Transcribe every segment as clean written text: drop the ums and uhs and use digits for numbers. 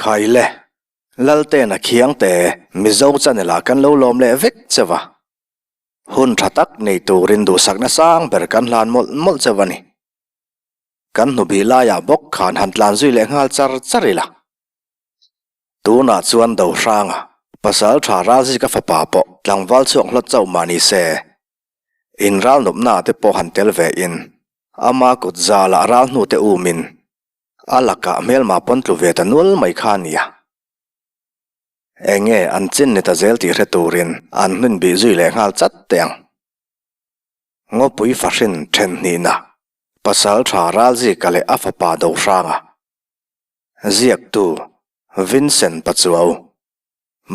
Khai le, Laltena Khiangte Mizo channel ah kan lo lawm leh vek che va. Hun tha tak nei turin duhsakna sang ber kan hlan mawlh mawlh che va ni. Kan hnubih laiah bawk khan han tlan zui leh nghal char char ila. Tunah chuan Dohranga, pasal tha Ralzika fapa pawh tlangval chhuak hlawt chauh mah ni se, in ral nawpna te pawh han tel ve in, ama kut zalah ral hnu te um in, a lakah hmelma pawn tlu ve ta nual mai kha a nia. Enge an chin ni ta zel tih hre turin an hmun bih zui leh nghal chat teh ang. Ngawpui fahrin then hnihna, pasal tha Ralzika leh a fapa Dohranga. Ziaktu, Vincent Pachuau.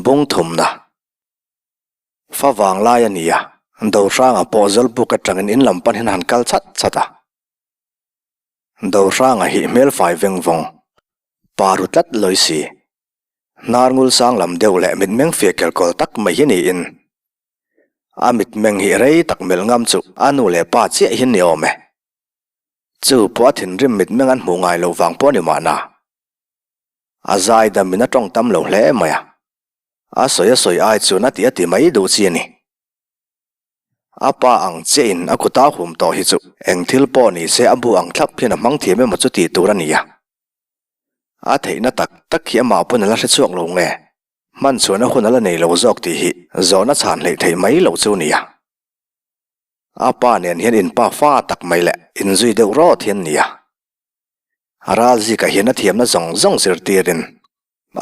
Bungthumna. Fa vang lai a ni a, Dohranga pawh Zawlbuk atangin in lam pan hian han kal chat chat a. Dohranga hi hmelfai veng vawng, pa ru tlat lawi si. Hnar ngul sang lam deuh leh mitmeng fia kelkawl tak mai hi niin. A mitmeng hi rei tak melh ngam chu a nu leh pa chiah hi ni awm e. Chu pawh a thinrim mitmeng an hmuh ngai loh vang pawh a ni mahna. A zaidamin a tawng tam lo hle mai a. A sawi a sawi ai chuan a ti a ti mai duh chi a ni. A pa ang chiahin a kuta hum tawh hi chu eng thil pawh ni se a bu ang thlap hian a hmang thiam emaw chu tih tur a ni a. A theihna tak tak hi amah pawn a la hre chhuak lo nge, hman chhuahna hun a la nei lo zawk tih hi zawhna chhan hleih theih mai lo chu a ni a. A pa nen hian inpa fa tak mai leh inzui deuh rawt hian a ni a. Ralzika hian a thiamna zawng zawng zirtirin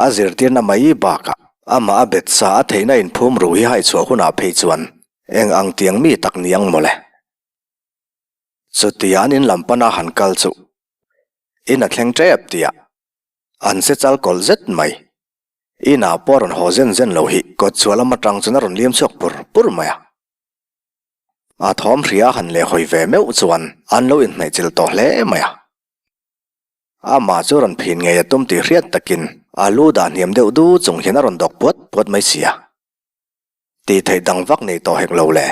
a zirtirna mai bakah amah a bet sa a theihna inphum ru hi haichhuah hunah phei chuan eng ang tiang mi tak ni ang mawle. Chutia an in lam pana han kal chu in a thleng tep tih an se chal kawlh zet mai. Inah pawh a rawn haw zen zen lo hi kawtchhuah lam atang chuan a rawn liam chhuak pur pur mai a. A thawm hria han leh hawi ve meuh chuan an lo inhnaihchilh tawh hle mai a. Amah chu rawn phin ngei a tum tih hriat takin a lu dah hniam deuh du chung hian a rawn dawk puat puat mai si a. Tih theih dang vak nei tawh hek lo le.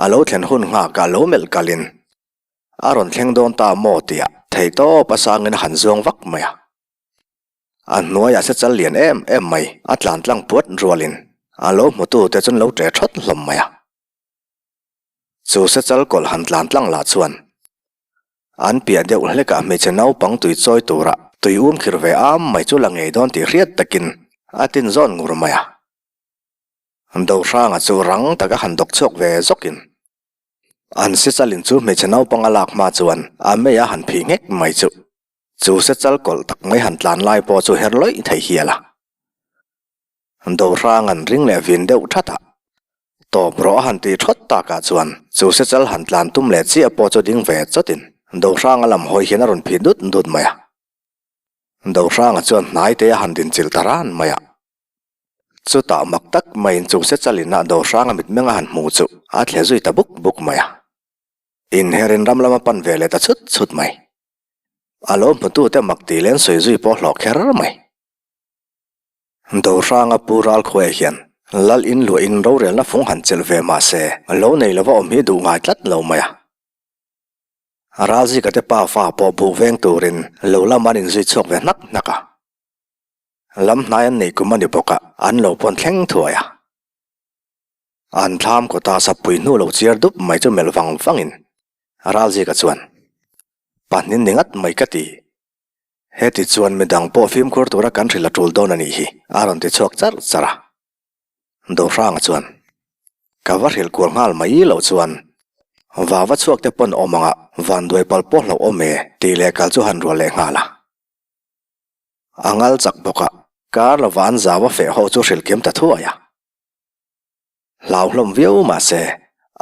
A lo thlen hun nghakah lo melh kalin a rawn thleng dawn ta maw tih theihtawp a sangin a han zuang vak mai a. A hnuaiah se chal lian em em mai a tlan tlang puat rualin a lo hmutu te chuan lo ṭe ṭhawt hlawm mai a. Chu se chal kawlh han tlan tlang lah chuan an piah deuh hlekah hmeichhe naupang tui chawi tura tui um khir ve am mai chu la ngei dawn tih hriat takin a tin zawn ngur mai a. Dohranga chu rang taka han dawk chhuak ve zawkin an se chalin chu hmeichhe naupang a lak hma chuan a mei a han phih nghek mai chu. Chu se chal kawlh tak mai han tlan lai pawh chu her lawih thei hial a. Dohrang an ring leh vin deuh that a. Tawp rawh a han tih thawt takah chuan chu se chal han tlan tum leh chiah pawh chu ding ve chawtin Dohranga lam hawi hian a rawn phih dut dut mai a. Dohranga chuan hnai te a han din chilh ta ran mai a. Chutah mak tak maiin chu se chalin a Dohranga mitmeng a han hmu chu a thle zui ta buk buk mai a. Inherin ram lama pan ve leh ta chhut chhut mai. A lo hmutute mak tih leh an sawi zui pawh hlawh kher mai. Dohranga Pu Ralkhuaia hian Lal in luahin rorelna fung han chelh ve mah se lo nei lova awm hi duh ngai tlat lo mai a. Ralzika te pa fa pawh buh veng turin lo lam an inzui chhuak ve hnak hnak a. Lam hnai an neih kum a ni bawk a, an lo pawn thleng thuai a. An thlam kawta sapui hnu lo chiar dup mai chu melh vang vangin Ralzika chuan, Pahnin ni ngat mai ka ti. Heti chuan midang pawh fimkhur tura kan hrilh a tul dawn a nih hi, a rawn ti chhuak charh charh a. Dohranga chuan, Ka va hrilh kual nghal mai loh chuan vava chhuak te pawn awm anga vanduai pal pawh hlauh awm e tih leh kal chu han rual leh nghal a. A ngal chak bawk a, kar lova an zau a feh ho chu hrilh kim ta thuai a. Hlau hlawm viau mah se,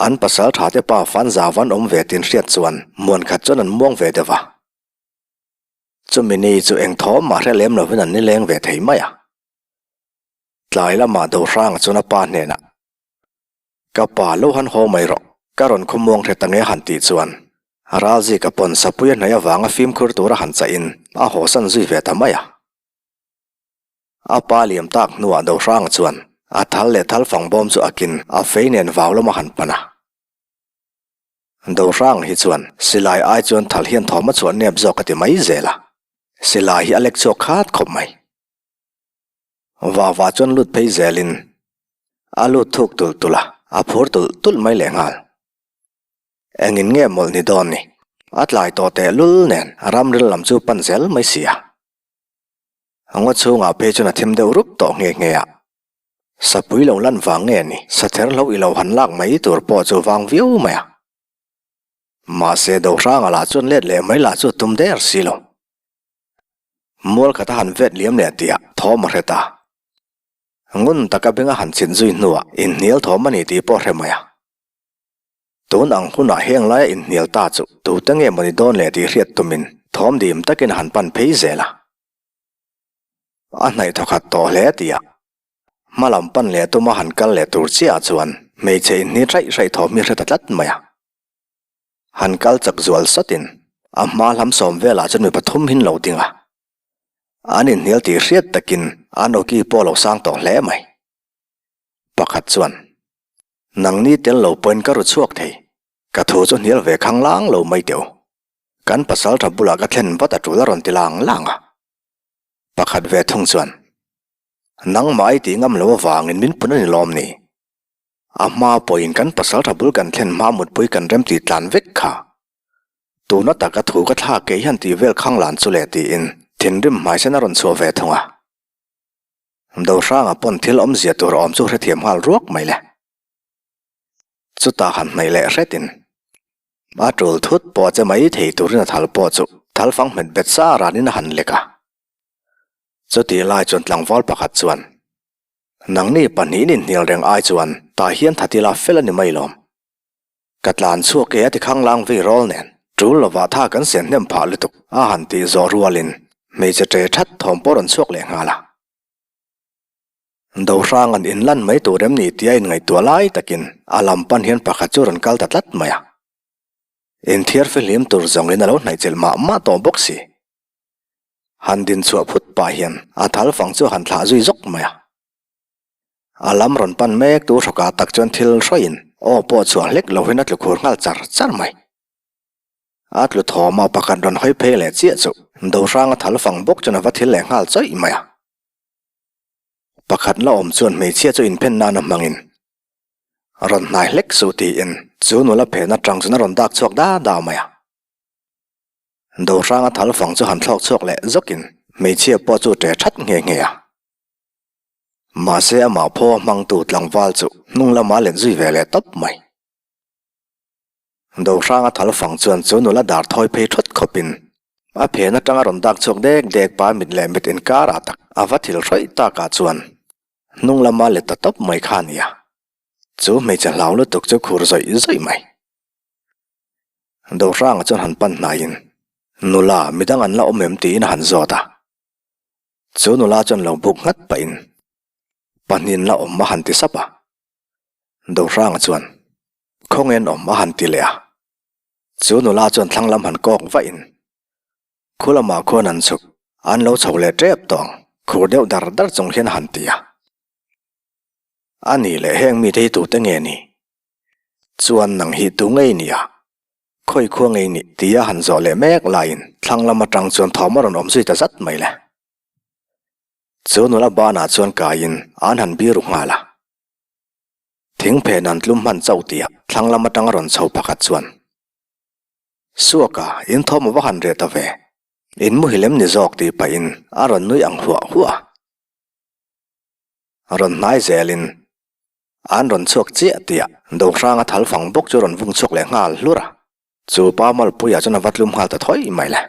an pasal tha te pa fan zau an awm ve tin hriat chuan muan khat chuan an muang ve deuh a. Chumi ni chu eng thawm mah hre lem lovin an nileng ve thei mai a. Tlai lamah Dohranga chuan a pa hnenah, Ka pa lo han haw mai rawh, ka rawn khawmuang hre ta nge han tih chuan Ralzika pawn Sapuia hnaih avanga fimkhur tura han chahin a hawsan zui ve ta mai a. A pa liam tak hnuah Dohranga chuan a thal leh thal fang bawm chu akin a fei nen vau lama han pan a. Dohranga hi chuan silai ai chuan thal hian thawm a chhuah nep zawk a ti mai zel a, silai hi a lek chhuak khat khawp mai. Vava chuan lut phei zelin a lut thuk tulh tulh a, a phur tulh tulh mai lehnghal. Engin nge mawlh ni dawn ni? A tlai tawh tehlul nen ramril lam chu pan zel mai si a. Ngaw chhungah phei chuan a thim deuh rup tawh nghe nghe a. Sapui lo lan vang nge ni? Sather hlo i lo han lak mai tur pawh chu vang viau mai a. Mahse Dohranga lah chuan let leh mai lah chu tum der si lo. Mual khat a han vet liam leh tih ah thawm a hre ta. Ngun taka beng a han chhin zui hnuah inhnial thawm a ni tih pawh a hre mai a. Tun ang hunah heng laia inhnial ta chu tute nge maw ni dawn leh tih hriat tumin thawm dim takin a han pan phei zel a. A hnaih thawkhat tawh hle tih ah hma lam pan leh tuma han kal leh tur chiah chuan hmeichhe inhni hraih hraih thawm hi hre ta tlat mai a. Han kal chak zual sawtin a hma hlam sawm velah chuan mi pathum hin lo ding a. An inhnial tih hriat takin an awki pawh a lo sang tawh hle mai. Pakhat chuan, Nangni tel lo pawhin ka ru chhuak thei. Ka thu chu hnial ve khang lang lo mai teh u. Kan pasal tha bulah ka thlen vat a tul a rawn ti lang lang a. Pakhat ve thung chuan, Nangmah i tih ngam lo avangin min pun a ni lawm ni? A hma pawhin kan pasal tha bul kan thlen hma mutpui kan rem tih tlan vek kha. Tuna taka thu ka thlak kei hian tih vel khang lan chu le tiin thinrim hmaisen a rawn chhuah ve thung a. Dohranga pawn thil awmzia tur awm chu hrethiam nghal ruak mai le. Chutah han hnaih leh hretin a tul thut pawh che mai thei turin a thal pawh chu thal fang hmet bet sa ranin a han lek a. Chutih lai chuan tlangval pakhat chuan, Nangni pahnihin inhnial reng ai chuan tah hian thatila fel a ni mai lawm. Ka tlan chhuak e a ti khanglang vei rawl nen tul lovah tha kan sian hnem phah lutuk a han tih zawh rualin hmeichhe ṭe ṭhat thawm pawh rawn chhuak leh nghal a. Dohrang an inlan mai tur em ni tia inngaihtuah lai takin a lam pan hian pakhat chu rawn kal ta tlat mai a. Inthiar fihlim tur zawngin a lo hnaihchilh mah mah tawh bawk si. Han din chhuah phut pah hian a thal fang chu a han thlah zui zawk mai a. A lam rawn pan mek tu hrawkah tak chuan thil hrawiin aw pawh chhuah hlek lohin a tlu khur nghal char char mai. A tlu thawm a pakhat rawn hawi phei leh chiah chu Dohranga thal fang bawk chuan a va thil leh nghal chawih mai a. Pakhat la awm chuan hmeichhia chu inphen nan a hmangin rawn hnai hlek suh tiin chu nula phen atang chuan a rawn dak chhuak da da mai a. Dohranga thal fang chu han thlawk chhuak leh zawkin hmeichhia pawh chu ṭe ṭhat nghe nghe a. Mahse amah phaw a hmangtu tlangval chu hnung lama let zui ve leh tawp mai. Dohranga thal fang chuan chu nula dar thawi phei thawt khawpin a phen atanga rawn dak chhuak dek dek pa mit leh mit inkarah tak a va thil hrawih takah chuan hnung lama let ta tawp mai kha a nia. Chu hmeichhe hlau lutuk chu khur zawih zawih mai. Dohranga chuan han pan hnaiin, Nula, midang an la awm em? tiin a han zawt a. Chu nula chuan lo buk nghat pahin, Pahnin la awm a han ti sap a. Dohranga chuan, Khawngen awm a han ti leh a. Chu nula chuan thlang lam han kawk vahin, Khu lamah khuan an chhuk, an lo chho leh tep tawh ang, khur deuh dar dar chung hian a han ti a. A nih leh heng mite hi tute nge ni? Chuan nang hi tu ngei nia? Khawi khua ngei nih? tia han zawh leh mek laiin thlang lam atang chuan thawm a rawn awm zui ta zat mai le. Chu nula banah chuan kaiin an han biru nghal a. Thing phen an tlum hman chauh tia thlang lam atang a rawn chho pakhat chuan, Suaka, in thawm a va han reh ta ve. In muhil em ni zawk tih pahin a rawn nui ang huah huah a. Rawn hnai zelin An rawn chhuak chiah tih ah Dohranga thal fang bawk chu rawn vung chhuak leh nghal hlur a. Chu pa malpuiah chuan a va tlum nghal ta thawi mai le.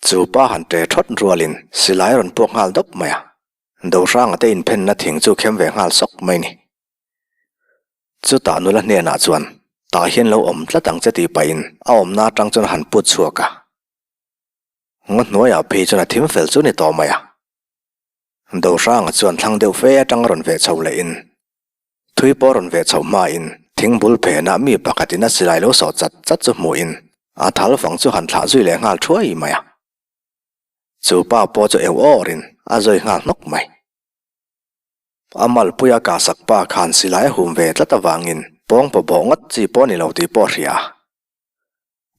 Chu pa han ṭe ṭhawt rualin silai a rawn puak nghal dawp mai a. Dohranga te inphenna thing chu khem ve nghal sawk mai ni. Chutah nula hnenah chuan tah hian lo awm tlat ang che tih pahin a awmna atang chuan a han put chhuak a. Ngaw hnuaiah phei chuan a thim fel chu ni tawh mai a. Dohranga chuan thlang deuh fe atang a rawn veh chho lehin thui pawh a rawn veh chho hmain thing bul phenah mi pakhatin a silai lo sawh chat chat chu hmuhin a thal fang chu han thlah zui leh nghal thuai mai a. Chu pa pawh chu eu awrin a zawi nghal hnawk mai. A malpuia kahsak pa khan silai a hum ve tlat avangin pawng paw bawh ngawt chi pawh a ni lo tih pawh a hria a.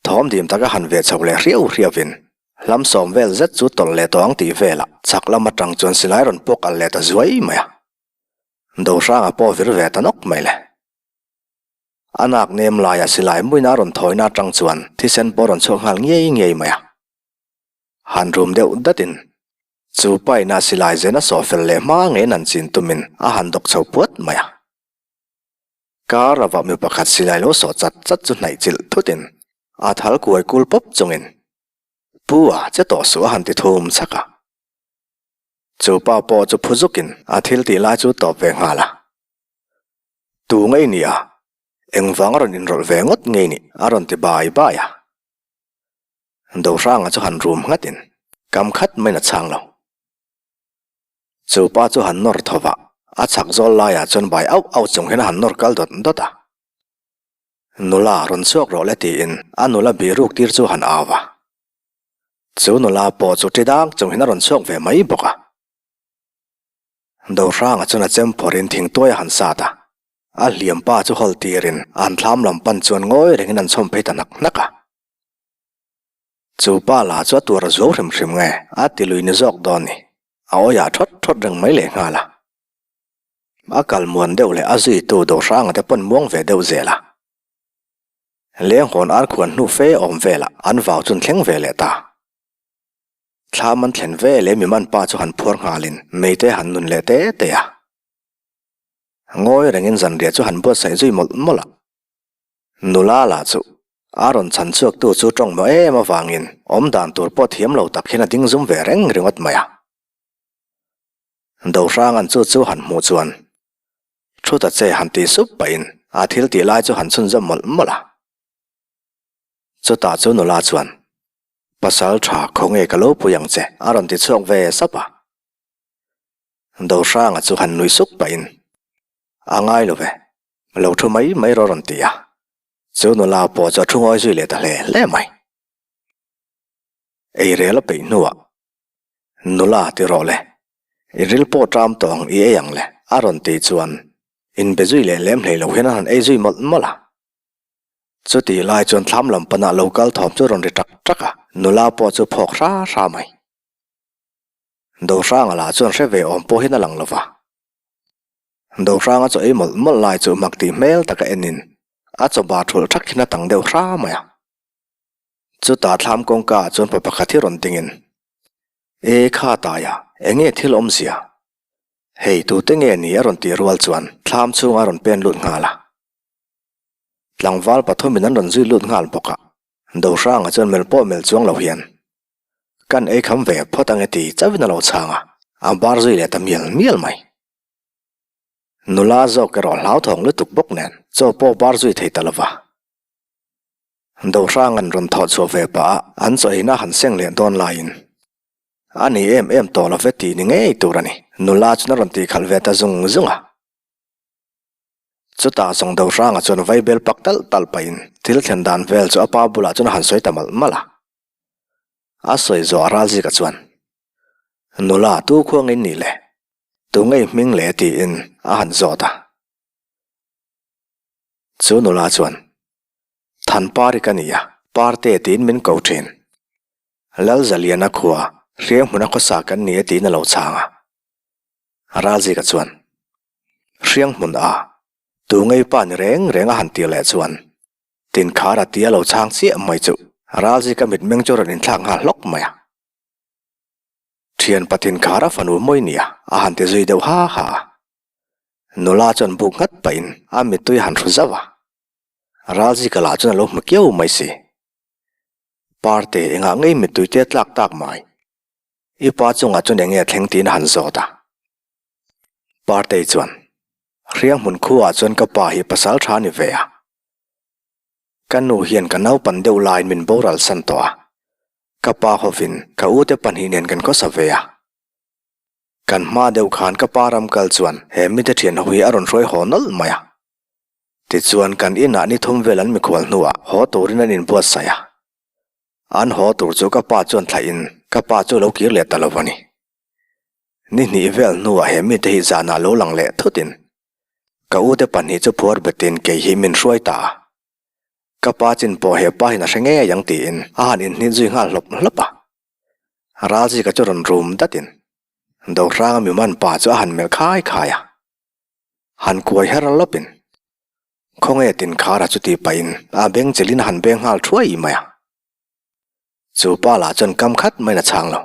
Thawm dim taka han veh chho leh hriau hriauvin. Hlam sawm vel zet chu tawlh leh tawh ang tih velah chhak lam atang chuan silai rawn puak alh leh ta zuai mai a. Dohranga pawh vir ve ta nawk mai le. A nak nem laiah silai muina a rawn thawina atang chuan thisen pawh a rawn chhuak nghal ngei ngei mai a. Han rum deuh datin chu paina silai zen a sawh fel leh hma ngeiin an chin tumin a han dawk chho puat mai a. Kar avah mi pakhat silai lo sawh chat chat chu hnaih chilh thutin a thal kuai kul pawp chungin Pu a che tawh suh a han ti thum chhak a. Chu pa pawh chu phu zukin a thil tih lai chu tawp ve nghal a. Tu ngei ni a, engvang a rawn inrawlh ve ngawt ngei ni a rawn ti bai bai a. Dohranga chu han rum nghatin kam khat maiin a chhang lo. Chu pa chu han nawr tho va, a chhak zawl laiah chuan bai auh auh chung hian a han nawr kal dawt dawt a. Nula rawn chhuak rawh le tiin a nula bih ruk tir chu han au a. Chu nula pawh chu ṭi dang chung hian a rawn chhuak ve mai bawk a. Dohranga chuan a chem phawrhin thingtuai a han sat a, a hliam pa chu hawl tirin an thlam lam pan chuan ngawi rengin an chhawm phei ta hnak hnak a. Chu pa lah chu a tuar a zuau hrim hrim nge a ti lui ni zawk dawn ni, a awiah thawt thawt reng mai leh nghal a. A kal muan deuh leh a zuitu Dohranga te pawn muang ve deuh zel a. Lenghawn ar khuan hnu fe awm velah an vau chun thleng ve leh ta. Thlam an thlen ve leh mi man pa chu han phuar nghalin meite han nun leh te te a. Ngawi rengin zanriah chu han buatsaih zui mawlh mawlh a. Nula lah chu a rawn chhan chhuaktu chu tawng maw em avangin awm dan tur pawh thiam lo tak hian a ding zum ve reng ringawt mai a. Dohranga'n chu chu han hmuh chuan thu ta che han tih sup pahin a thil tih lai chu han chhunzawm mawlh mawlh a. Chutah chu nula chuan Pasal tha khawnge ka lo pui ang che a rawn ti chhuak ve sap a. Dohranga chu han nui suk pahin a ngai lo ve. Lo thu mai mai rawh rawn ti a, chu nula pawh chu a thu ngawi zui leh ta hle hle mai. Ei rel a peih hnuah, Nula ti rawh le, i ril pawh ṭam tawh ang i ei ang le a rawn tih chuan inbe zui leh lem hlei lo hian a han ei zui mawlh mawlh a. Chutih lai chuan thlam lam panah lo kal thawm chu rawn ri ṭak ṭak a, nula pawh chu phawk hra hra mai. Dohranga lah chuan hre ve awm pawh hian a lang lo va. Dohranga chaw ei mawlh mawlh lai chu mak tih hmel taka enin a chaw bar thulh thak hian a tang deuh hra mai a. Chutah thlam kawngka ah chuan pa pakhat hi rawn dingin, E kha taia, enge thil awmzia? Hei tute nge ni a rawn tih rual chuan thlam chhunga rawn pen lut nghal a. Tlangval pathumin an rawn zui lut nghal bawk a. Dohranga chuan mel pawh mel chuang lo hian, Kan ei kham ve phawt ange ti chauhin a lo chhang a, a bar zui leh ta mial mial mai. Nula zawk erawh hlauthawng lutuk bawk nen chaw pawh bar zui thei ta lova. Dohranga'n rawn thawh chhuah ve pah a, an chaw eina han seng leh dawn laiin a ni em em tawh lo ve tih ni ngei tur a ni. Nula chuan a rawn tihkhalh ve ta zung zung a. Chutah zawng Dohranga chuan vaibel pak talh talh pahin thil thlen dan vel chu a pa bulah chuan a han sawi ta malh malh a. A sawi zawh a ral zika chuan, Nula tu khuangin nih le? Tu ngei hming le? tiin a han zawt a. Chu nula chuan, Thanpari ka ni a, Parte tiin min ko thin. Lalzaliana khua, Hrianghmuna khawsa kan ni e tiin a lo chhang a. Ralzika chuan, Hrianghmun a, tu ngei pa ni reng reng a han tir leh chuan, Tinkhara tia lo chhang chiah mai chu Ralzika mitmeng chu rawn inthlak nghal hlawk mai a. Thianpa Tinkhara fanu mawi nia a han ti zui deuh ha ha a. Nula chuan buk nghat pahin a mittui a han hru zauh a. Ralzika lah chuan a lo hmu kiau mai si. Parte engah ngei mittui te a tlak tak mai. I pa chungah chuan enge a thleng tiin a han zawt a. Partei chuan, Hriang hmun khuaah chuan ka pa hi pasal tha a ni ve a. Ka nu hian ka naupan deuh laiin min boral san tawh a. Ka pa hovin ka ute pahnih nen kan khawsa ve a. Kan hma deuh khan ka pa ram kal chuan he mite thian ho hi a rawn hruai haw nawlh mai a. Tichuan kan inah ni thum vel an mikhual hnuah haw turin an inbuatsaih a. An haw tur chu ka pa chuan thlaihin ka pa chu a lo kir leh ta lo a ni. Ni hnih vel hnuah he mite hi zanah lo lang leh thutin ka ute pahnih chu phuar betin kei hi min hruai ta a. Ka pa chin pawh he pa hian a hre ngei ang tiin a han inhnit zui nghal hlawp hlawp a. Ralzika chu rawn rum datin Dohranga mi man pa chu a han melh khai khai a. Han kuai her lawpin Khawnge Tinkhara chu tih pahin a beng chelhin a han beng nghal thuai mai a. Chu pa lah chuan kam khat maiin a chhang lo.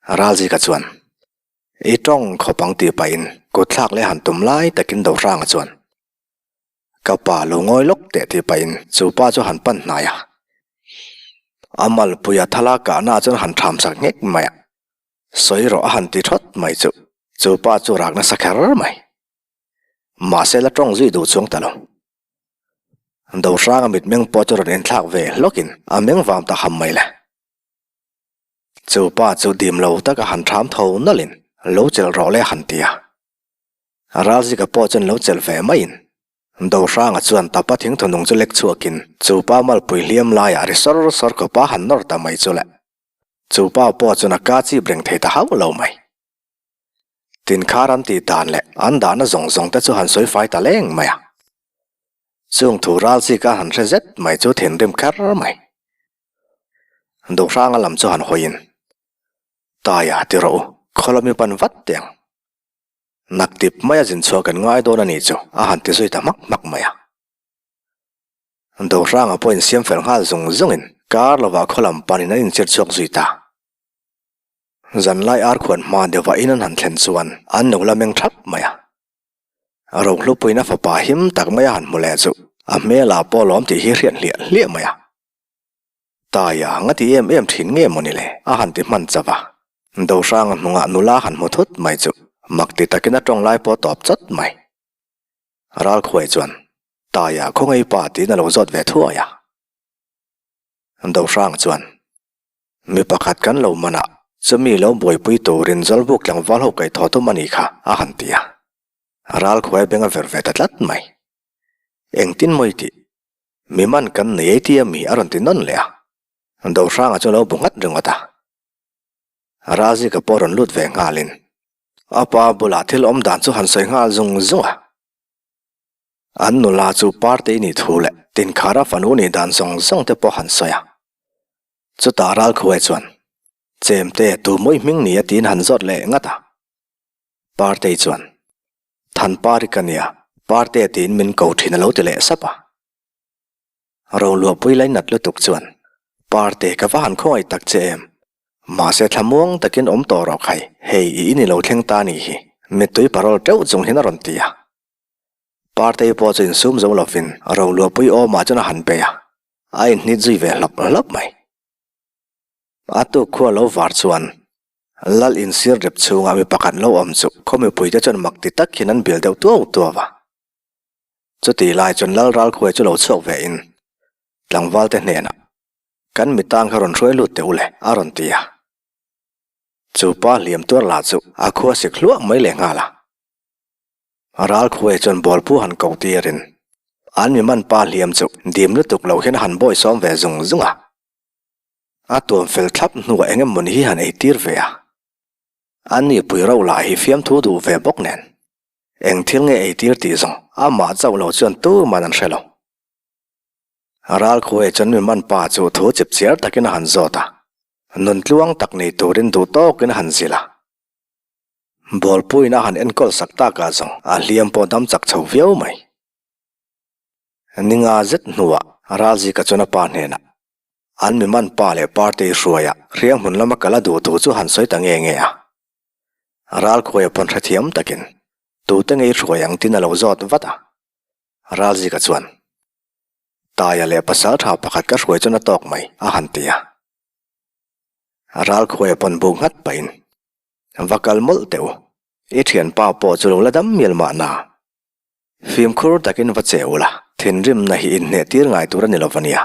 Ralzika chuan, I tawng khawp ang tih pahin kut thlak leh han tum lai takin Dohranga chuan, Ka pa lo ngawi lawk teh tih pahin chu pa chu han pan hnai a. A malpuia thala kahna chuan han tham sak nghek mai a. Sawi rawh a han ti thawt mai chu, chu pa chu rak nasa kher mai. Mahse la tawng zui duh chuang ta lo. Dohranga mitmeng pawh chu rawn inthlak ve hlawkin a meng vang ta ham mai le. Chu pa chu dim lo taka han tham tho nawlhin lo chelh rawh le han ti a. Ralzika pawh chuan lo chelh ve maiin Dohranga chuan tapa thingthu nung chu lek chhuakin chu pa malpui hliam laiah ri sawr sawr khawpa han nawr ta mai chu le. Chu pa pawh chuan a ka chip reng thei ta hauh lo mai. Tinkhar an tih dan leh an dahna zawng zawng te chu han sawi fai ta leng mai a. Chung thu ral chik a han hre zet mai chu thinrim kher mai. Dohranga lam chu han hawiin, Taia ti rawh u, khawlawmi pan vat teh ang. Naktip maia zin chhuah kan ngai dawn a nih chu a han ti zui ta hmak hmak mai a. Dohranga pawh insiam fel nghal zung zungin kar lovah khawlam panin an inchir chhuak zui ta. Zanlai ar khuan hma deuhah in an han thlen chuan an lo la meng thap mai a. Rohlupuiin a fapa him tak mai a han hmu leh chu a hmelah pawh lawm tih hi hriat hliah hliah mai a. Taia nga ti em em thin nge mawni le a han ti hman chauh a. Dohranga hnungah nula han hmu thut mai chu mak ti takin a tawng lai pawh tawp chawt mai. Ralkhuai chuan Taia khawngaih pa tiin a lo zawt ve thuai a. Dohrang chuan Mi pakhat kan lo man a, chumi lo buaipui turin Zawlbuk tlangval ho kaihthawh tum a nih kha, a han ti a. Ral khuai beng a ver ve ta tlat mai. Engtin maw i tih? Mi man kan nei ei ti a mi a rawn ti nawn leh a. Dohranga chu a lo bu nghat ringawt a. Ralzika pawh rawn lut ve nghalin a pa bulah thil awm dan chu han sawi nghal zung zung a. An nula chu Partei nih thu leh Tinkhara fanu nih dan zawng zawng te pawh han sawi a. Chutah Ralkhuai chuan, Chemte, tu mawi hming ni a tiin han zawt leh ngat a. Partei chuan, Thanpari ka nia, Parte tiin min ko thin a lo ti leh sap a. Roluahpui lainat lutuk chuan, Parte, ka va han khawngaih tak che em? Mahse thlamuang takin awm tawh rawh khai, hei i in i lo thleng ta ni hi, mittui parawl teuh chung hian a rawn ti a. Partei pawh chu insum zo lovin Roluahpui awmah chuan a han bei a. A inhnit zui ve hlawp hlawp mai. A tuk khua lo var chuan Lal insir rep chhungah mi pakhat lo awm chu khaw mipuite chuan mak ti tak hian an bil deuh tuau tuau a. Chutih lai chuan Lal Ralkhuai chu lo chhuak ve in tlangvalte hnenah, Kan mi tang kha rawn hruai lut teh u le, a rawn ti a. Chu pa hliam tuar lah chu a khua sik hluah mai lehnghal a. Ralkhuai chuan bawlpu han ko tirin an mi man pa hliam chu dim lutuk lo hian a han bawi sawm ve zung zung a. A tuam fel thlap hnuah eng emaw ni hi han ei tir ve a. A nipui ro lah hi fiamthu duh ve bawk nen eng thil nge ei tir tih zawng amah chauh lo chuan tuman an hre lo. Ralkhuai chuan mi man pa chu thu chip chiar takin a han zawt a, nun tluang tak nei turin duh tawkin a han zilh a. Bawlpuiin a han enkawl sak takah zawng a hliam pawh dam chak chho viau mai. Ninga zet hnuah Ralzika chuan a pa hnenah an mi man pa leh party hruaia hriang hmun lama kal a duh thu chu han sawi ta nge nge a. Ralkhuaia pawn hrethiam takin tute ngei hruai ang tin a lo zawt vat a. Ralzika chuan, Taia leh pasal tha pakhat ka hruai chuan a tawk mai, a han ti a. Ralkhuaia pawn buk nghat pahin, Va kal mawlh teh u, i thianpa pawh chu lo la dam mial mahna. Fimkhur takin va che u la, thinrimna hi inhneh tir ngai tur a ni lo va nia.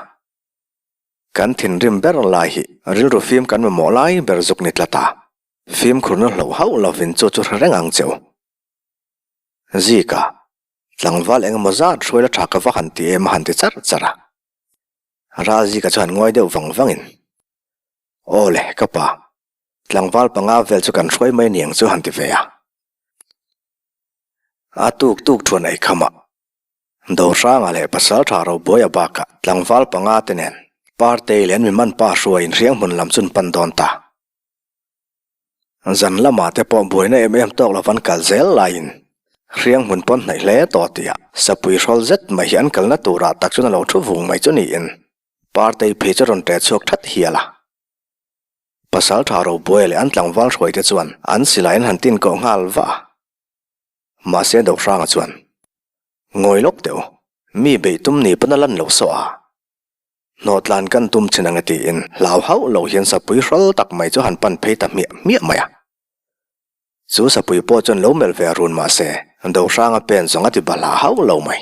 Kan thinrim ber lai hi rilru fim kan mamawh lai ber zuk ni tlat a, fimkhurna hloh hauh lovin chu chu hre reng ang che u. Zika, tlangval engemaw zat hruai la tha ka va han ti em a han ti charh charh a. Ral Zika chuan ngawi deuh vang vangin, Aw le, ka pa, Tlangval panga vel chu kan hruai mai niang chu han ti ve a. A tuk tuk thuan ei kham a. Dohranga leh Pasaltha Robuaia bakah tlangval panga te nen. Partei leh an mi man pa hruaiin hrianghmun lam chu an pan dawn ta. Zan lamah te pawh buaina em em tawk lo van kal zel laiin hrianghmun pawn hnaih hle tawh tihah sapui hrawl zet mai hi an kalna turah tak chuan a lo thu vung mai chu niin Partei phei chu a rawn ṭe chhuak that hial a. Pasal tha Robuai leh an tlangval hruaite chuan an silai an han tin kawh nghal vah a. Mahse Dohranga chuan, Ngawi lawk teh u, mi beih tum ni pawn a lan lo sawh a. Hnawhtlan kan tum chin ang e tiin hlau hauh lo hian sapui hrawl tak mai chu han pan phei ta hmiah hmiah mai a. Chu sapui pawh chuan lo melh ve run mahse Dohranga pen zawng a ti bahlah hauh lo mai.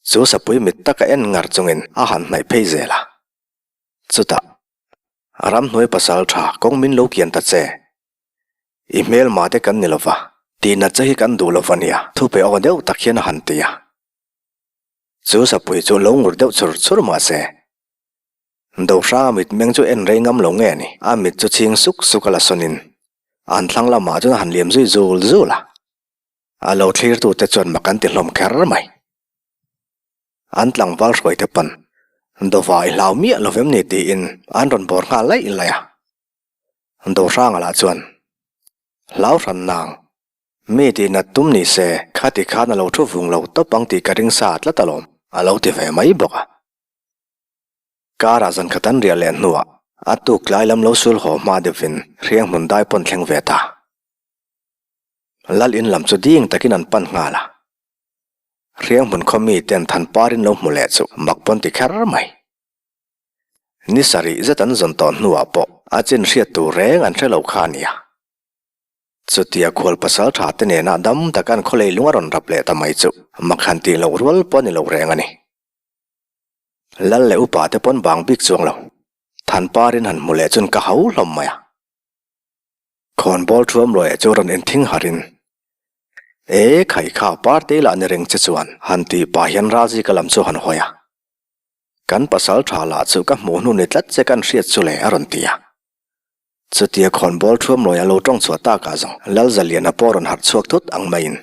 Chu sapui mit taka en ngar chungin a han hnaih phei zel a. Chutah, ramhnuai pasal tha kawng min lo kian ta che. I hmelma te kan ni lova, tihnat che hi kan duh lova nia, thupe aw deuh tak hian a han ti a. Chu sapui chu lo ngur deuh chur chur mah se. Dohranga mitmeng chu en rei ngam lo nge ni, a mit chu chhing suk suk a la sawnin an thlang lamah chuan a han liam zui zul zul a. A lo thlirtute chuan mak an ti hlawm kher mai. An tlangval hruaite pawn Dova i hlau miah lo vem ni tiin an rawn bawr nghal laih laih a. Dohranga lah chuan, Hlau hran nang, mi tih nat tum ni se khati khan a lo thu vung lo tawp ang tih ka ring sa tlat alawm a lo ti ve mai bawk a. Karah zan khat an riah leh hnuah a tuk tlai lam lo sul haw hma deuhvin hriang hmun dai pawn thleng ve ta. Lal in lam chu ding takin an pan nghal a. Hriang hmun khaw mi ten than parin lo hmu leh chu mak pawn ti kher mai. Ni sarih zet an zawn tawh hnuah pawh a chin hriat tur reng an hre lo kha a nia. Chutia khual pasal tha te nena dam taka an khaw leilung a rawn rap leh ta mai chu mak han tih loh rual pawh a ni lo reng a ni. Lal leh upa te pawn bang bik chuang lo. Than parin han hmu leh chuan ka hau hlawm mai a. Khawnbawl thuam luaia chu rawn inthing harin, E, khai kha party lah ni reng che chuan han tih pah hian Ralzika lam chu han hawi a. Kan pasal tha lah chu ka hmuh hnu ni tlat che kan hriat chu le a rawn ti a. Chutia khawnbawl thuam luaia lo tawng chhuah takah zawng Lalzaliana pawh rawn harh chhuak thut ang maiin,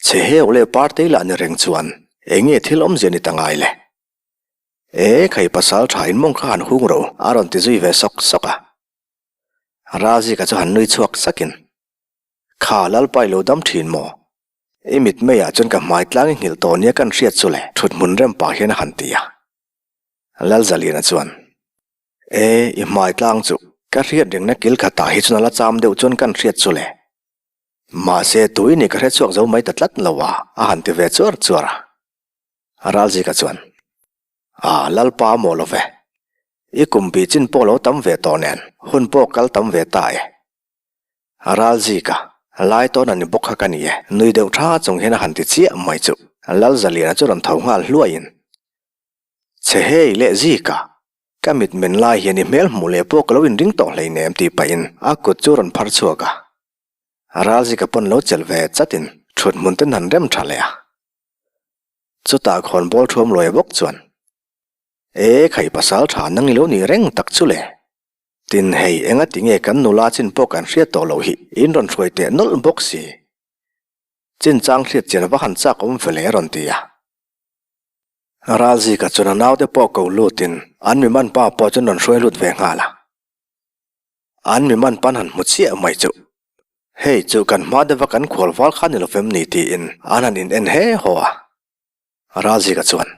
Che heu leh party lah ni reng chuan enge thil awmzia ni ta ngai le? E, khai pasal tha in mawng kha han hung ro a rawn ti zui ve sawk sawk a. Razika chu han nui chhuak sakin, Kha Lalpa i lo dam thin maw? I mit meiah chuan ka hmai tlang i nghilh tawh nia kan hriat chu le, thut hmun rem pah hian a han ti a. Lalzaliana chuan, E, i hmai tlang chu ka hriat rengna kil khatah hi chuan a la cham deuh chuan kan hriat chu le. Mahse, tui ni ka hre chhuak zo mai ta tlat lo a, a han ti ve chuar chuar a. Ralzika chuan, A, Lalpa maw lo ve. I kum bih chin pawh lo tam ve tawh nen, hun pawh kal tam ve ta e. Ralzika, lai tawn a ni bawk kha ka ni e, nui deuh tha chung hian a han ti chiah mai chu. Lalzaliana chu rawn tho nghal hluaiin, Che hei leh Zika, ka mit men lai hian i hmel hmuh leh pawh ka lo inring tawh hleinem tih pahin a kut chu rawn phar chhuak a. Ralzika pawn lo chelh ve chatin thut hmun ten han rem tha leh a. Chutah khawnbawl thuam luai bawk chuan, E khai pasal tha nang i lo nih reng tak chu le. Tin hei enga ti nge kan nula chin pawh kan hriat tawh loh hi in rawn hruai teh nawlh bawk si. Chinchang hriat chian va han chak awm ve le a rawn ti a. Ralzika chuan a naute pawh ko lutin an mi man pa pawh chuan rawn hruai lut ve nghal a. An mi man pan han hmu chiah mai chu. Hei chu kan hma deuha kan khual val kha ni lovem ni tiin an han in en he haw a. Ralzika chuan,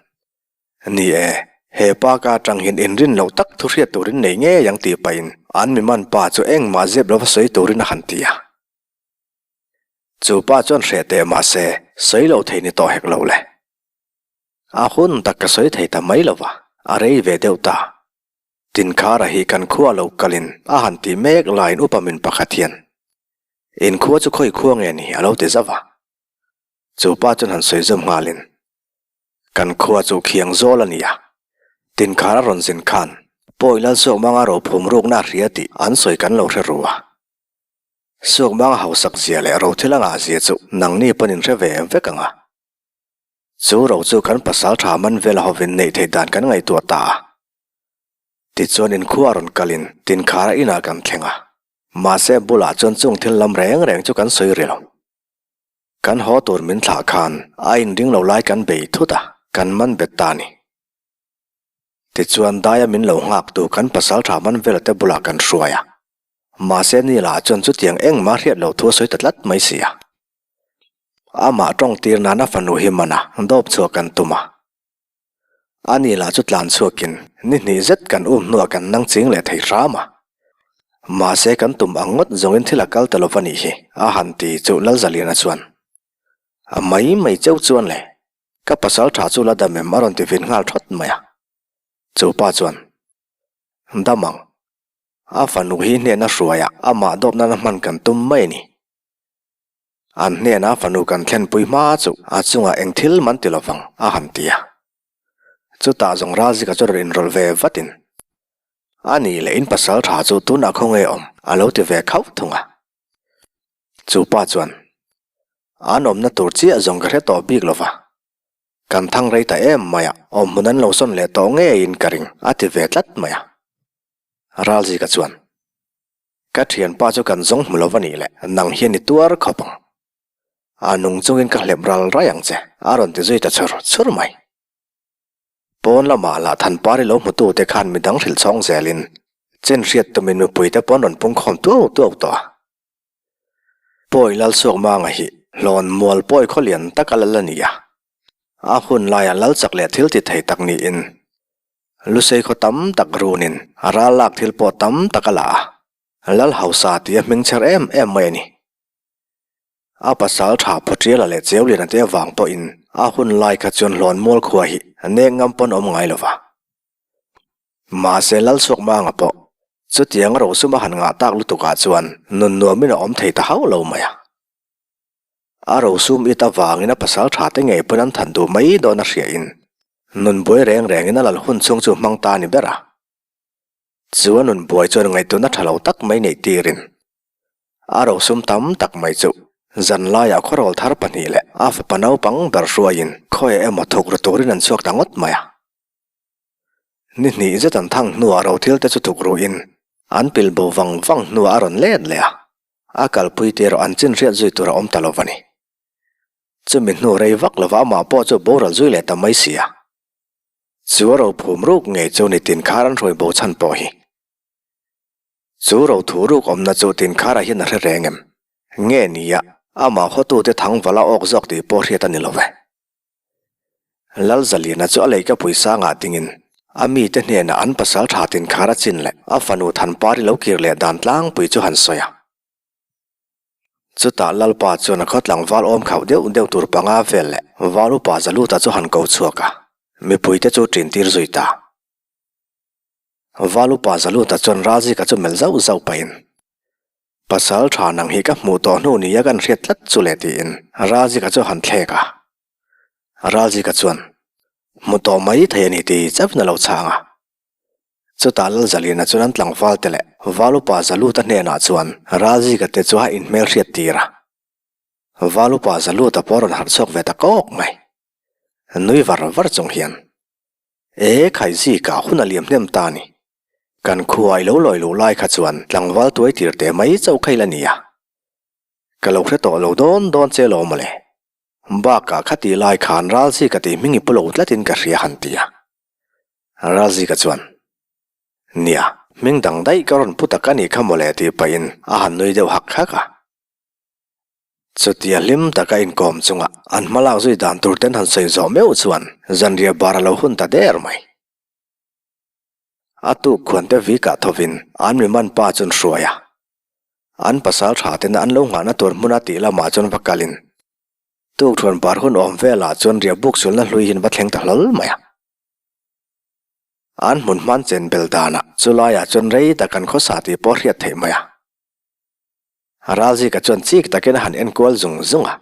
Ni e, he pa ka atang hian inrin loh tak thu hriat turin nei ngei ang tih pahin an mi man pa chu engmah zep lova sawi turin a han ti a. Chu pa chuan hreh teh mahse sawi lo thei ni tawh hek lo le. A hun tak ka sawi thei ta mai lova, a rei ve deuh ta. Tinkhara hi kan khua lo kalin a han ti mek laiin upa min pakhat hian, In khua chu khawi khua nge ni? a lo ti zauh a. Chu pa chuan han sawi zawm nghalin, Kan khua chu khiang zawl a ni a, Tinkhara rawn zin khan Pawi Lalsuakmanga rophum rukna a hria tih an sawi kan lo hre ru a. Suakmanga hausak zia leh rothil a ngah zia chu nangni pawn in hre ve vek ang a. Chu ro chu kan pasal tha man vel hovin neih theih dan kan ngaihtuah ta a. Tichuan inkhua a rawn kalin Tinkhara inah kan thleng a, mahse bulah chuan chung thil lam reng reng chu kan sawi ri lo. Kan haw tur min thlah khan a inring lo lai kan bei thut a, kan man bet ta a ni. Tichuan daia min lo nghaktu kan pasaltha Manvela te bulah kan hruai a. Mahse Nila chuan chutiang engmah hriat loh thu a sawi ta tlat mai si a. Amah tawng tir nan a fanu hi man a, dawp chhuah kan tum a. A Nila chu tlan chhuakin ni hnih zet kan um hnuah kan nang ching leh thei hram a. Mahse kan tum ang ngawt zawngin thil a kal ta lova nih hi, a han ti chu Lalzaliana chuan. A mai mai cheu chuan le. Ka pasal tha chu la dam em a rawn ti vin nghal thawt mai a. Chu pa chuan, Dam ang. A fanu hi hnena hruaia amah dawp nana hman kan tum mai a ni. An hnena fanu kan thlenpui hma chu a chungah eng thil man ti lovang a han ti a. Chutah zawng Ralzika chu rawn inrawlh ve vatin, A nih leh in pasal tha chu tunah khawnge awm a lo ti ve khauh thung a. Chu pa chuan, An awmna tur chiah zawng ka hre tawh bik lo va, kan thang rei ta em mai a, awmhmun an lo sawn leh tawh ngeiin ka ring, a ti ve tlat mai a. Ralzika chuan, Ka thianpa chu kan zawng hmu lo va nih leh, nang hian i tuar khawp ang. A nung chungin ka hlep ral rai ang che, a rawn ti zui ta chhur chhur mai. Pawn lamah lah Thanpari lo hmutute khan midang hrilh chhawng zelin chin hriat tumin mipuite pawn rawn pungkhawm tuau tuau tawh a. Pawi Lalsuakmanga hi hlawn mual pawi khaw lian tak a lal a ni a. A hun laiah lal chak leh thil ti thei tak niin Lusei khaw tam tak runin a ral lak thil pawh tam tak a la a, Lal hausa tih a hming chher em em mai a ni. A pasal tha Phawṭiala leh Cheuliana te avang pawhin a hun lai kha chuan hlawn mual khua hi a nek ngam pawn awm ngai lo va. Mahse Lalchhuakmanga pawh chutiang rosum a han ngah tak lutukah chuan nun nuamin a awm thei ta hauh lo mai a. A rosum it avangin a pasal tha te ngei pawn an than duh mai dawn a hriain nun buai reng rengin a lal hun chhung chu hmang ta a ni ber a. Chu a nun buai chuan ngaihtuahna tha lo tak mai neih tirin a rosum tam tak mai chu zan laiah khawrawl thar pahnih leh a fapa naupang ber hruaiin khawi emaw thuk ru turin an chhuak ta ngawt mai a. Ni hnih zet an thang hnuah rothil te chu thuk ruin an pil bo vang vang hnuah a rawn let leh a, a kalpui te erawh an chin hriat zui tur a awm ta lo va ni. Chumi hnu rei vak lova amah pawh chu boral zui leh ta mai si a. Chu a rophum ruk ngei chu ni tinkhar an hruai bo chhan pawh hi. Chu rothu ruk awmna chu tinkharah hian a hre reng em? Nge nia, amah hawtute thangvala awk zawk tih pawh hriat a ni lo ve. Lalzaliana chu a leikapui sangah dingin a mite hnenah an pasal tha tinkhar a chin leh a fanu Thanpari lo kir leh dan tlangpui chu han sawi a. Chutah Lalpa chuan a khaw tlangval awm khauh deuh deuh tur panga vel leh val upa Zaluta chu han ko chhuak a, mipuite chu ṭintir zui ta. Val upa Zaluta chuan Ralzika chu melh zauh zauh pahin, Pasal tha nang hi ka hmuh tawh hnu nia kan hriat tlat chu le tiin Ralzika chu han thlek a. Ralzika chuan, Hmu tawh mai thei a ni ti chauhin a lo chhang a. Chutah Lalzalina chuan an tlangval te leh Valupa Zaluta hnenah chuan Ralzika te chu a inhmel hriat tir a. Valupa Zaluta pawh a rawn harh chhuak ve ta kawk mai. Nui var var chung hian, E Khaizika hun a liam hnem ta a ni. Kan khua i lo lawi luh lai kha chuan tlangval tuai tir teh mai chauh kha ila nia. Ka lo hre tawh lo dawn dawn che lo mawle. Bakah kha tih lai khan Ralzika tih hming i pu lo tlatin ka hria han ti a. Ralzika chuan, Nia, hming dang daih ka rawn pu tak a nih kha mawle tih pahin a han nui deuh hak hak a. Chutia hlim taka inkawm chunga an hmalak zui dan tur ten han sawi zawh meuh chuan zanriah bar a lo hun ta der mai. A tuk khuante vikah thovin an mi man pa chuan hruai a. An pasal tha tena an lo nghahna tur hmuna tih lamah chuan va kalin tukthuan bar hun awm velah chuan riah buk sulna hlui hian va thleng ta hlawl mai a. An hmun hman chen bel danah chu laiah chuan rei tak an khawsa tih pawh hriat theih mai a. Ralzika chuan chik takin a han enkual zung zung a,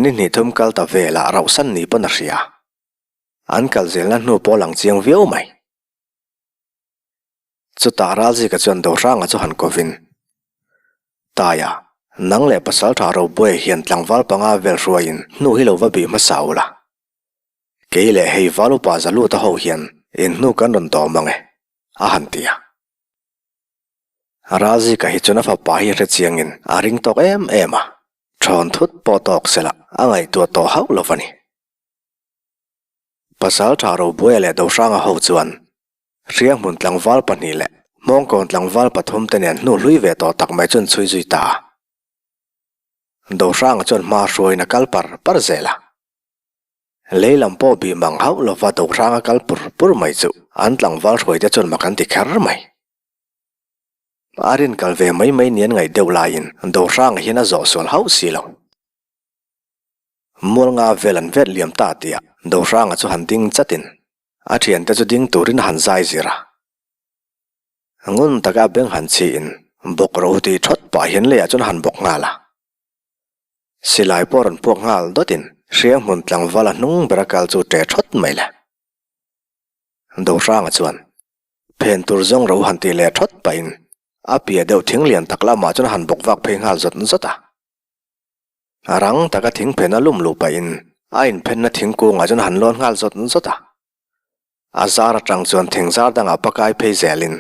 ni hnih thum kal ta velah rauhsan ni pawn a hria. An kal zelna hnu pawh lang chiang viau mai. Chutah Ralzika chuan Dohranga chu han kovin, Taia, nang leh Pasaltha Robuai hian tlangval panga vel hruaiin hnu hi lo va bih hmasa u la. Kei leh hei val upa Zaluta ho hian in hnu kan rawn dawm ang e, a han ti a. Ralzika hi chuan a fapa hi hre chiangin a ring tawk em em a, thawn thut pawh tawk sela a ngaihtuah tawh hauh lo va ni. Pasal tha Robuaia leh Dohranga ho chuan. Hrianghmun tlangval pahnih leh Hmawngkawn tlangval pathumte nen hnu hlui ve tawh tak mai chu an chhui zui ta a. Dohranga chuan hma hruaiin a kal par par zel a. Lei lam pawh bih mang hauh lova Dohranga kal pur pur mai chu an tlangval hruaite chuan mak an ti kher mai. A rin kal ve mai mai ni an ngaih deuh laiin Dohranga hian a zawh sual hauh si lo. Mualnga vel an vet liam ta tih ah Dohranga chu han ding chatin a thiante chu ding turin a han zai zir a. Ngun taka a beng han chhiin bawk ro tih thawt pah hian leiah chuan a han bawk nghal a. Silai pawh a rawn puak nghal dawtin Hrianghmun tlangval a hnung bera kal chu ṭe thawt mai le. Dohranga chuan phen tur zawng ro han tih leh thawt pahin a piah deuh thing lian tak lamah chuan a han bawk vak phei nghal zawt zawt a. A rang taka thingphen a lum luh pahin a inphenna thingkungah chuan a han lawn nghal zawt zawt a. A zar atang chuan thingzar dangah pakai phei zelin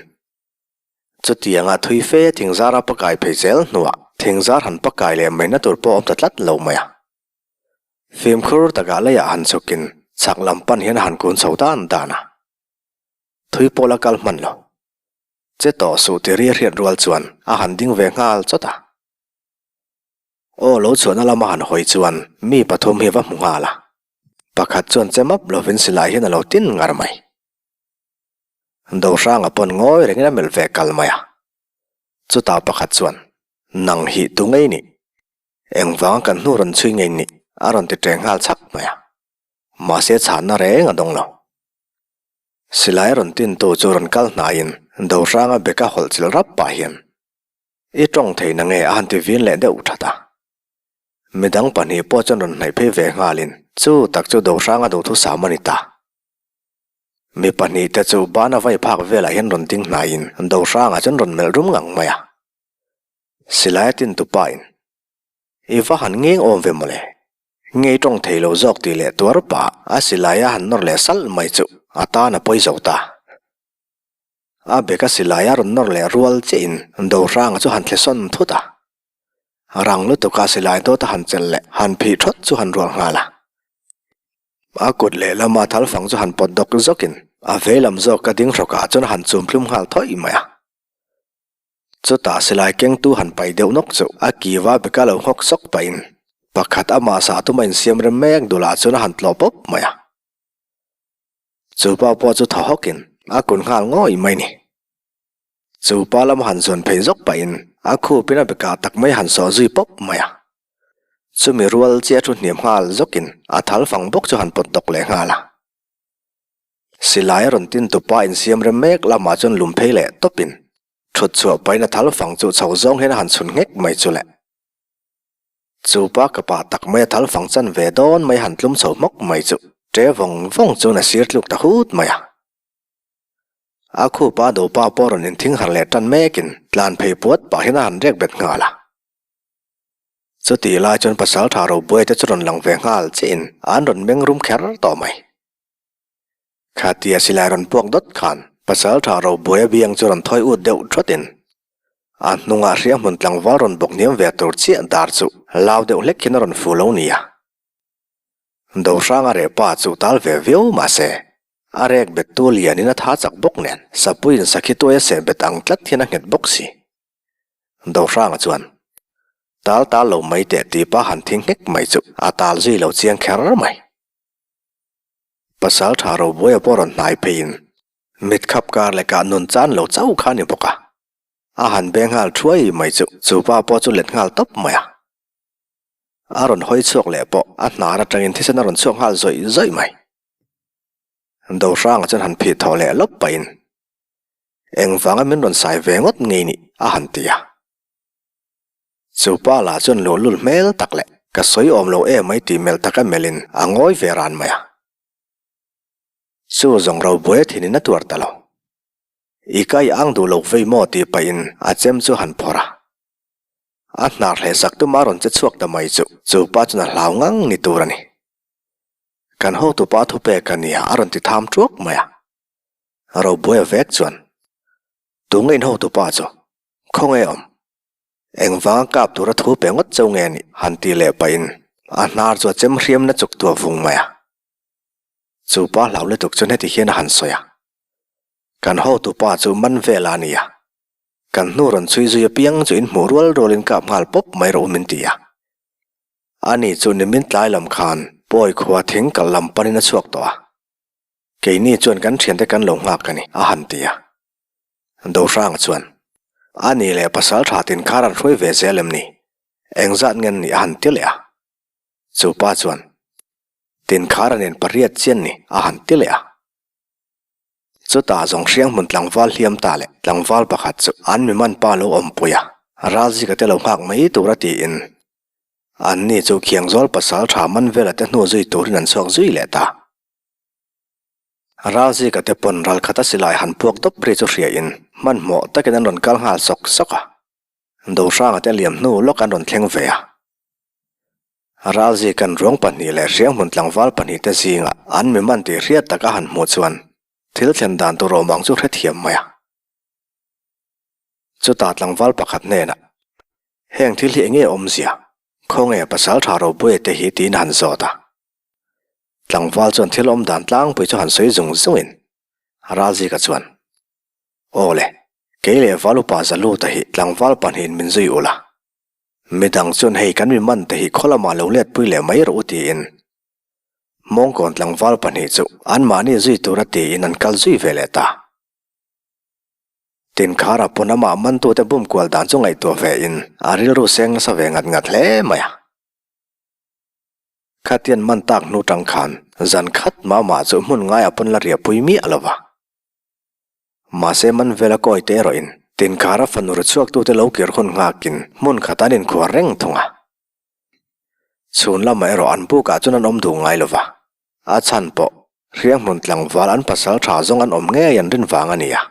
chutianga thui fe thingzara pakai phei zel hnuah thingzar han pakai leh maina tur pawh a awm ta tlat lo mai a. Fimkhur takah leiah han chhukin chhak lam pan hian a han kun chho dan dan a. Thui pawh la kal hman lo. Che tawh suh ti ri a hriat rual chuan a han ding ve nghal chawt a. Aw lo chhuahna lama han hawi chuan mi pathum hi va hmu nghal a, pakhat chuan che map lovin silai hian a lo tin ngar mai. Dohranga pawn ngawi rengin a melh ve kal mai a, chutah pakhat chuan, Nang hi tu ngei nih? Engvanga kan hnu rawn chhui ngei nih? a rawn ti ṭeng nghal chhak mai a, mahse chhanna reng a dawng lo. Silai rawn tintu chu rawn kal hnaiin Dohranga beka hawlh chilh rap pah hian, I tawng thei na nge a han ti vin leh deuh that a. Midang pahnih pawh chuan rawn hnaih phei ve nghalin chu tak chu Dohranga duhthusam a ni ta. Mi pahnih te chu bana vai phak velah hian rawn ding hnaiin Dohranga chuan rawn melh rum ngang mai a. Silai a tin tu pain, I va han ngeng awm ve mawle. Ngei tawng thei lo zawk tih leh tuar pah a silai a han nawr leh salh mai chu a tan a pawi zo ta. A beka silai a rawn nawr leh rual chiahin Dohranga chu han thle sawn thut a. Rang lutuka silai dawt a han chelh leh han phih thawt chu han rual nghal a. A kut lehlama thalfang chu han pawt dawk zawkin a veilam zawk a ding hrawkah chuan a han chum tlum nghal thawih mai a. Chutah silai kengtu han paih deuh nawk chu a kiva beka lo nghawk sawk pahin pakhat amah sah tuma insiam rem mek dulah chuan a han tlawh pawp mai a. Chu pa pawh chu thaw hawkin a kun nghal ngawih mai ni. Chu pa lam han zawn phei zawk pahin a khupin a bekah tak mai han sawh zui pawp mai a. Chumi rual chiah thu hniam nghal zawkin a thal fang bawk chu han pawt dawk leh nghal a. Silai a rawn tin tupa insiam rem mek lamah chuan lum phei leh tawpin thut chhuah pahin a thal fang chu chho zawng hian a han chhun nghek mai chu le. Chu pa ka pa tak mai a thal fang chan ve dawn mai han tlum chho hmawk mai chu ṭe vawng vawng chuan a sir tluk ta hut mai a. A khupa dopa pawh rawn inthing harh leh ṭan mekin tlan phei puat pah hian a han rek bet nghal a. Chutih lai chuan pasalṭha Robuaite chu rawn lang ve nghal chiahin an rawn meng rum kher tawh mai. Khatia silai rawn puak dawt khan Pasalṭha Robuaia biang chu rawn thawi ut deuh ṭhawtin a hnungah hrianghmun tlangval rawn bawk hniam ve tur chiah dar chu lau deuh hlek hian a rawn fu lo nia. Dohranga reh pa chu tal ve viau mahse a rek bettu lianin a tha chak bawk nen Sapuiin sakhi tuai a seh bet ang tlat hian a nghet bawk si. Dohranga chuan tal tal lo mai teh tih pa han thing nghek mai chu a tal zui lo chiang kher mai. Pasal tha Robuaia pawh rawn hnai pheiin mit khap kar leh kah nun chan lo chauh kha a ni bawk a. A han beng nghal thuai mai chu chu pa pawh chu let nghal tawp mai a. A rawn hawi chhuak leh pawh a hnar atangin thisen a rawn chhuak nghal zawih zawih mai. Dohranga chuan han phih thaw leh lawp pahin engvanga min rawn sai ve ngawt ngei nih a han ti a. Chu pa lah chuan luhlul hmel tak leh ka sawi awm lo em mai tih melh taka melhin a ngawi ve ran mai a. Chu zawng Robuaia thinin a tuar ta lo. I kai ang duh lo vei maw tih pahin a chem chu han phawrh a. A hnar hleh sak tuma rawn che chhuak ta mai chu chu pa chuan a hlau ngang ni tur a ni. Kan hotupa thupek a nia a rawn ti tham ṭuak mai a. Robuaia vek chuan, Tunge in hotupa chu? Khawnge awm? Engvanga kap tura thu pe ngawt chauh nge nih? Han tih leh pahin a hnar chu a chem hriamna chuk tuah vung mai a. Chu pa hlau lutuk chuan heti hian a han sawi a. Kan hotupa chu man vel a nia. Kan hnu rawn chhui zui apiang chu in hmuh rual rualin kap nghal pawp mai rawh u min ti a. Ani chu nimin tlai lam khan pawi khua thing kal lam panin a chhuak tawh a. Keini chuan kan thiante kan lo nghak a ni, a han ti a. Dohranga chuan, Ani leh pasal tha tin khar an hruai ve zel em ni? Engzat nge an nih a han ti leh a. Chu pa chuan, Tin khar a nen pariat chian ni, a han ti leh a. Chutah zawng hriang hmun tlangval hliam ta leh tlangval pakhat chu an mi man pa lo awmpui a, ralzika te lo nghak mai tura tiin anni chu Khiangzawl pasal tha man vela te hnu zui turin an chhuak zui leh ta. Ralzika te pawn ralkhata silai han puak dawp ri chu hriain hmanhmawh takin an rawn kal nghal sawk sawk a, Dohranga te liam hnu lawk an rawn thleng ve a. Ralzikan ruang pahnih leh hrianghmun tlangval pahnih te zinga an mi man tih hriat taka han hmuh chuan thil thlen dan tur awm ang chu hrethiam mai a. Chutah tlangval pakhat hnenah, Heng thil hi enge awmzia? Khawnge pasal tha Robuaia te hi tiin han zawt a. Tlangval chuan thil awm dan tlangpui chu han sawi zung zungin Ralzika chuan, Aw le, kei leh Valupa Zaluta hi tlangval pahnihin min zui ula. Midang chuan hei kan mi man te hi khaw lamah lo let pui leh mai rawh u tiin Mawngkawn tlangval pahnih chu anmahni zui tura tiin an kal zui ve leh ta. Tinkhara pawn amah mantute bum kual dan chu ngaihtuah ve in a rilru seng nasa ve ngat ngat hle mai a. Khatian man tak hnu tang khan zan khat mah mah chu hmun ngaiah pawn la riah pui miah lo va. Mahse man vela kawi te erawhin Tinkhara fanu ri chhuaktute lo kir hun nghakin hmun khat an inkhuar reng thung a. Chhun lamah erawh an bukah chuan an awm duh ngai lo va, a chhan pawh hrianghmun tlangval an pasal tha zawng an awm ngei an rin vang a ni a.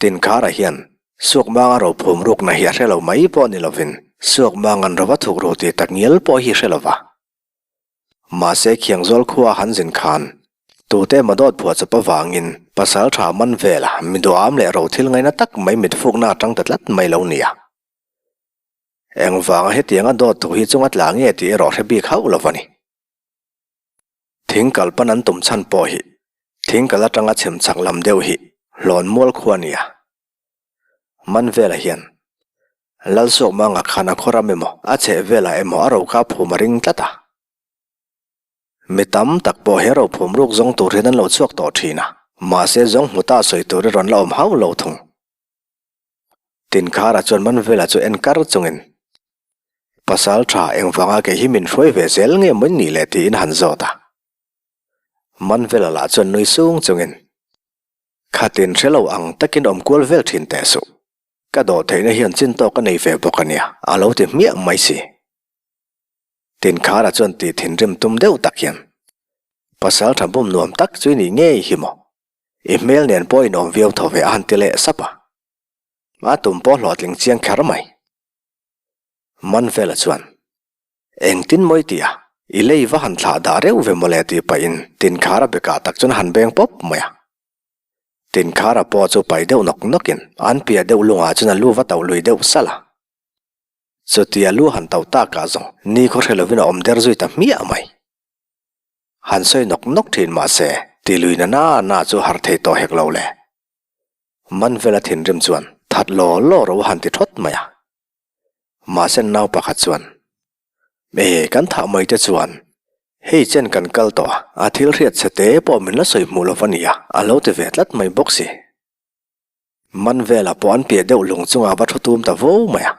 Tinkhara hian Suakmanga rophum rukna hi a hre lo mai pawh ni lovin Suakmanga'n rova thuk ru tih tak ngial pawh hi hre lo va. Mahse Khiangzawl khua han zin khan tute emaw dawt phuah chawp avangin pasal tha man vela mi duham leh ro thil ngaina tak mai mit fukna atang ta tlat mai lo nia. Engvanga hetianga dawt thu hi chunga tla nge tih erawh hre bik hauh lo va ni. Thing kal pan an tum chhan pawh hi thing kal atanga chhem chak lam deuh hi hlawn mual khua nia. Man velah hian Lalsuakmanga khan a khaw ram emaw a chheh velah emaw a ro kha phum a ring tlat a. Mi tam tak pawh he ro phum ruk zawng tur hian an lo chhuak tawh thin a, mahse zawng hmu ta sawi tur i rawn la awm hauh lo thung. Tinkhara chuan Manvela chu en kar chungin, Pasal tha engvanga kei hi min hruai ve zel nge maw nih le tiin a han zawt a. Manvela lah chuan nui sung chungin, Khatin hre lo ang takin awm kual vel thin teh suh. Ka dawh theihna hian chin tawk a nei ve bawk a nia, a lo ti hmiah mai si. Tinkhara chuan tih thinrim tum deuh tak hian, Pasal tha bum nuam tak chu i nih ngei hi maw? I hmel nen pawh in awm viau tho ve a han ti leh sap a. A tum pawh hlawhtling chiang kher mai. Manvela chuan, Engtin maw i ti a? I lei va han thlah dah reuh ve mawle tih pahin Tinkhara bekah tak chuan a han beng pawp mai a. Tinkhara pawh chu pai deuh nawk nawkin an piah deuh lungah chuan a lu va tauh lui deuh salh a. Chutia lu han tauh takah zawng ni khaw hre lovin a awm der zui ta hmiah mai. Han sawi nawk nawk thin mahse ti lui na na na chu har thei tawh hek lo le. Manvela thinrim chuan that law law ro a han ti thawt mai a. Mahse nau pakhat chuan, E, kan thah mai te chuan hei chen kan kal tawh a, a thil hriat chhe te pawh min la sawi hmuh lo va nia, a lo ti ve tlat mai bawk si. Man velah pawh an piah deuh lung chungah va thu tum ta vo mai a.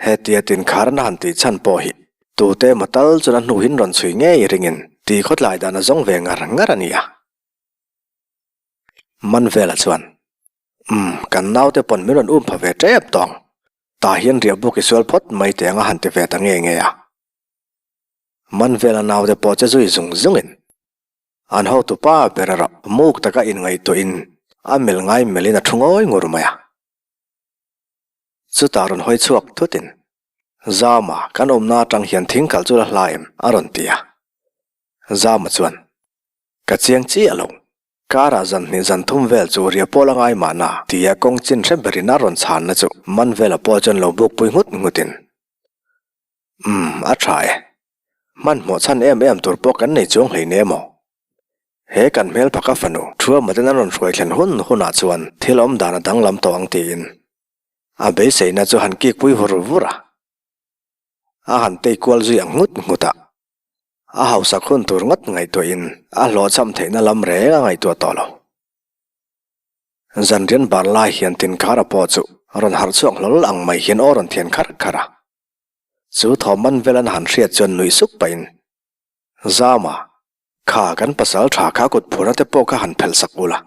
Hetia tinkharna han tih chhan pawh hi tute emaw tal chuan a hnuhin rawn chhui ngei ringin ti khawtlai dan a zawng ve ngar ngar a nia. Man velah chuan, Umm, kan naute pawn min rawn um pha ve tep tawng. Tah hian riah buk i sual phawt mai teh anga han ti ve ta nge nge a. Man vela naute pawh che zui zung zungin an hotu pa ber erawh muk taka inngaihtuahin a melh ngai melhin a thu ngawi ngur mai a. Chutah rawn hawi chhuak thutin, Zama, kan awmna atang hian thing kalh chu la hla em? a rawn ti a. Zama chuan, Ka chiang chiah lo. Karah zan hnih zan thum vel chu ria pawl a ngai mahna tia kawng chin hre berin a rawn chhanna chu man vela pawh chuan lo buk pui nghut nghutin, Umm, a tha e. Hmanhmawh chhan em em tur pawh kan nei chuang hlei ne maw? He kan hmel phaka fanu Thuamaten an rawn hruai thlen hun hunah chuan thil awm dan a danglam tawh ang tiin a beiseina chu han kik pui vur vur a. A han tei kual zui ang nghut nghut a. A hausak hun tur ngawt ngaihtuahin a hlawhchham theihna lam reng a ngaihtuah tawh lo. Zanrian bar lai hian Tinkara pawh chu rawn harh chhuak hlawl ang mai hian aw rawn thian kharh kharh a. Chu thawm man vel an han hriat chuan nuih suk pahin, Zama, kha kan pasal tha kha kut phurna te pawh kha han phelh sak ula,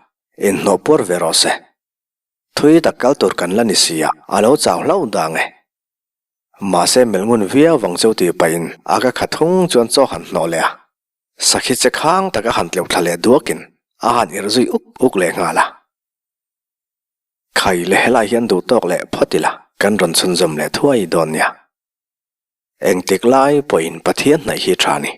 inhnawh puar ve rawh se. Thui tak kal tur kan la ni si a, a lo chau hlauh dang e. Mahse melh ngun viau vang chu tih pahin a ka khat hung chuan chaw han hnawh leh a. Sakhi che khang tak a han tleuh thla leh duakin a han irh zui uk uk leh nghal a. Khai leh helai hian duh tawk leh phawt ila kan rawn chhunzawm leh thuai dawn nia. Engtik lai pawhin Pathian hnaih hi tha ni.